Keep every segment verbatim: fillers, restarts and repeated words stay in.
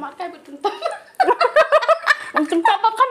Mat kai bad tungtap. Tungtap ba kan.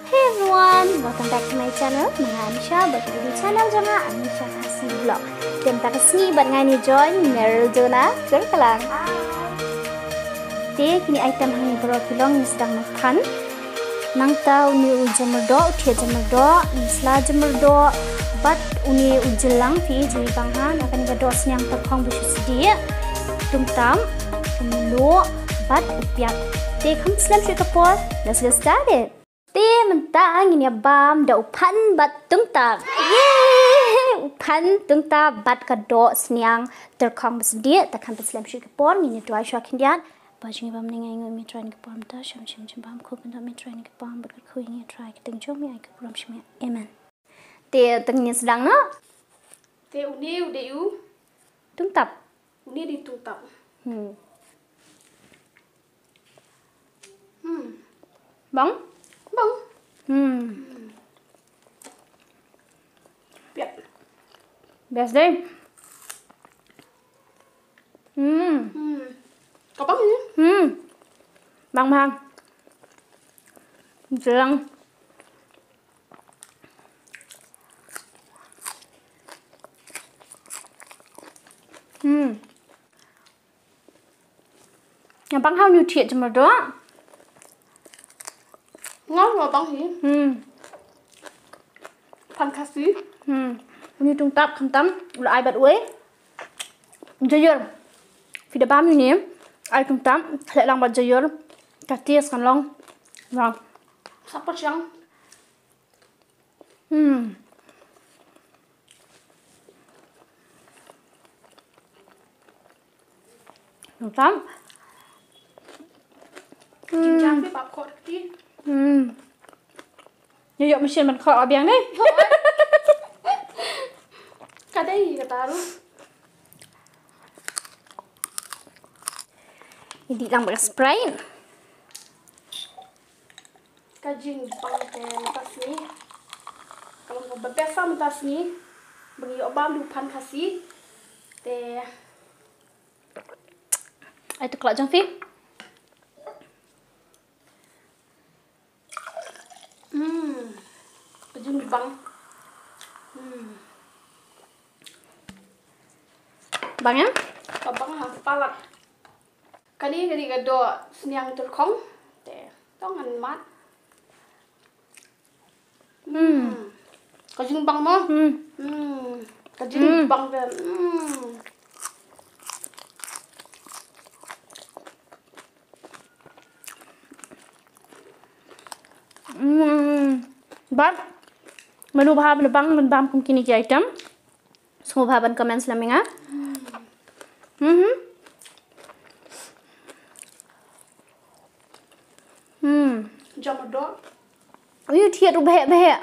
Hey everyone, welcome back to my channel. Nga Anisha, bad kane ka channel jong nga, Anisha Khasi Vlog. Te mynta ka sngi bad nga ïa join Marilyn Jonah, jong ka lang. Te kine item hangne baroh ki long ngi sdang na phan. Nangta une u jamyrdoh, u thiah jamyrdoh, u sla jamyrdoh, bad une u jylliew phi i jylliew bang ha, na kane ka doh sniang tyrkhong ba shu sdieh, tungtap, u mluh, bad u piat. Te kham slem shuh ka por, let's get started. Te mynta ngin ïa bam da u phan bad tungtap. Yay! U phan, tungtap bad ka doh sniang tyrkhong ba sdieh, te kham slem shuh ka por, ngin ïa duwai shuwa khyndiat. Ba jong ngi ba ha bneng, ai nguh ïa ngi Trai ha kane ka por mynta, shim shim jingim bam khublei ïa ngi Trai ha kane ka por mynta, sha khun ïa ngi Trai, ka kyrteng jong me ai ka burom sha me. Amen. Te tang ngin sdang noh. Te une u dei u tungtap. Une u dei tungtap. Hmm. Hmm. Bang? Bang. Hmm. Piat. Best dei. Hmm. Hmm. Ka bang ni? Hmm. Bang bang. Jelang. Hmm. Nga bang ha une u thiah jamyrdoh. Nga nga bang hi. Hmm. Phan Khasi. Hmm. Une u tungtap khamtam u la ai bad uei? Jaiur. Phi da bam une, ai tungtap khleh lang bad jaiur. Ka taste kan long. Wow. Sa pyrshang. Hmm. Tungtap. Jin jang phi bap khoh kti. Hmm. Ïa ïoh machine ban khoh biang dei. Ka dei kata ruh. Ïa dih lang bad Sprite. Ka jingbang te mynta sngi. Ka long kaba best mynta sngi. Ba ngi ïoh bam da u phan Khasi. Te. Ai tu klak jong phi. Hmm. Ka jingbang. Hmm. Bang ïa? Ka bang ha palat. Kane, kane ka doh sniang tyrkhong. Te, to ngan mad. Hmm. Ka jingbang mo? Hmm. Hmm. Ka jingbang te. Hmm. Hmm. Bad mano ba hap ban bam kum kine ki item. Sngewbha ban comment slem ïa nga. Mhm. Hmm. Jam doh. Uyu thiat u bheh bheh.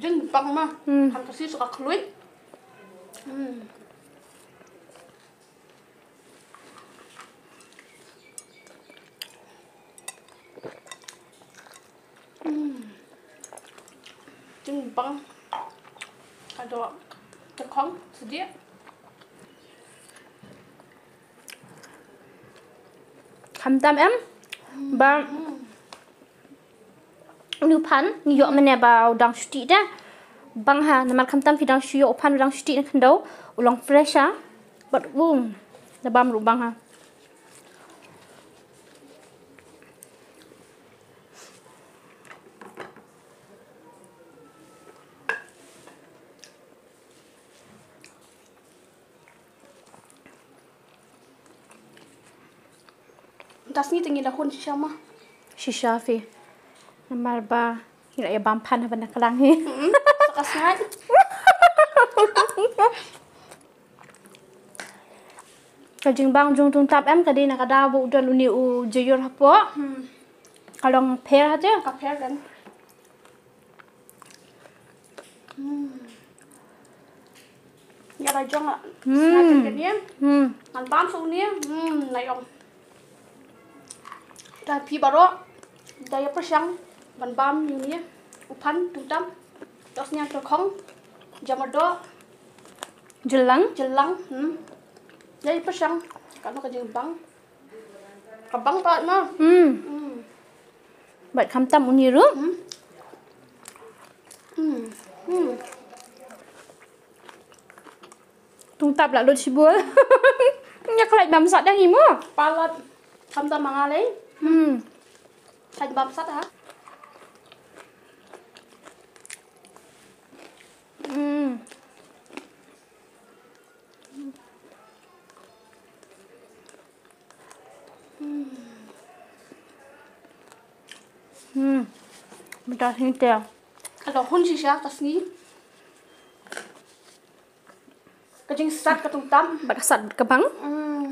Jin bang ma. Hmm. Kam ka si sa ka khluit. Hmm. Hmm. Jin bang. Ka dok. Ka khong sediak. Khamtam em. Hmm. Ba. Hmm. Une u phan ngi ïoh mynne ba u dang shu tih te. Bang ha, namar khamtam phi dang shu ïoh u phan u dang shu tih na khyndew, u long fresh ha. Bad u da bam ruh bang ha. Mynta sngi te ngi la hun shisha ma. Shisha phi. Namar ba ngi la ïa bam phan haba na klang hi. Hmm. Sa ka sngaid. Ka jingbang jong Tungtap em ka dei na ka daw ba u don une u jaiur hapoh. Hmm. Ka long pher ha te. Ka pher kan. Hmm. Ïa la jong ah. Hmm. Snacks kane. Hmm. Ngan bam sa une. Hmm, na ïong. Da phi baroh. Da ïa pyrshang ban bam ïa une. U phan Tungtap. Tos nya to khong. Jamadoh. Jylliew. Jylliew. Hmm. Da ïa pyrshang. Kano ka jingbang. Ka bang pat ma. Hmm. Hmm. Bad khamtam une ruh. Hmm. Hmm. Hmm. Tungtap la lut shibun. Ïa khlaiñ bam sat dang imo. Palat. Khamtam ma nga lei. Hmm. Khlaiñ bam sat ha. Hmm. Hmm. Mynta sngi te. Ka la hun shisha ka sngi. Ka jingsat ka Tungtap. Bad ka sat ka bang. Hmm.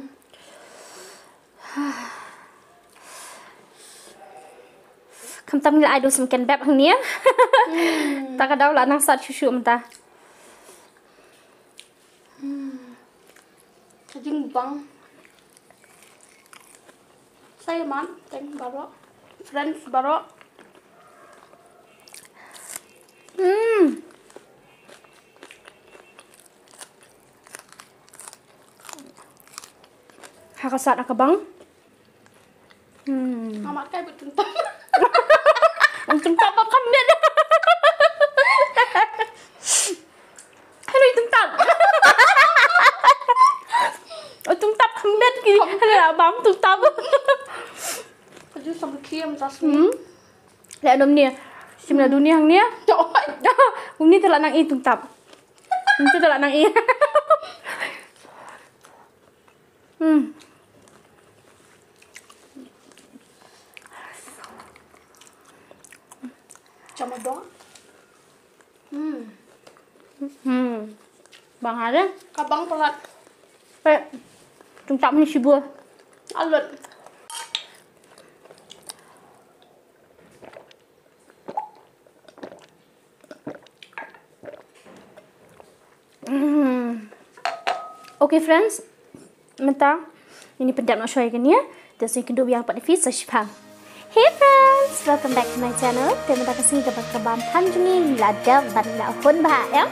Khamtam ngi la ai dosem ken bep hangne. Hmm. Ta ka daw la nang sat shuh shuh mynta. Hmm. Ka jingbang. Sa ïa man, teng baroh. Friends baroh. Hmm. Ha ka sat ha ka bang. Hmm. Nga mad kai bad Tungtap. Tungtap ba kham bit. Hello Tungtap. Oh, Tungtap kham bit ki. Hello, bam Tungtap. Ka ju sam ki am tas ni. Hmm. Le nom ni. Sim na dunia hang ni. Oi. Uni te la nang i Tungtap. Uni te la nang i. Hmm. Jamadoh. Hmm. Hmm. Bang ada. Ka bang palat. Pe. Tungtap ni shibun. Alut. Mm. Okay friends, mynta ngin ïa pyndep noh shuwa ïa kane, te sa ïakynduh biang pat ïa phi sa shiphang. Hey friends, welcome back to my channel. Te mynta ka sngi kaba ka bam phan jong ngi la dep bad la hun bha em.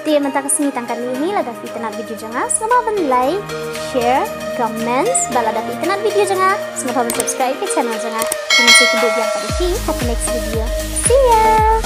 Te mynta ka sngi tang kane hi, lada phi itynnad video jong nga sngewbha ban like, share, comments, bad lada phi itynnad video jong nga sngewbha ban subscribe ka channel jong nga. Te ngin sa ïakynduh biang pat ïa phi ha ka next video. See ya.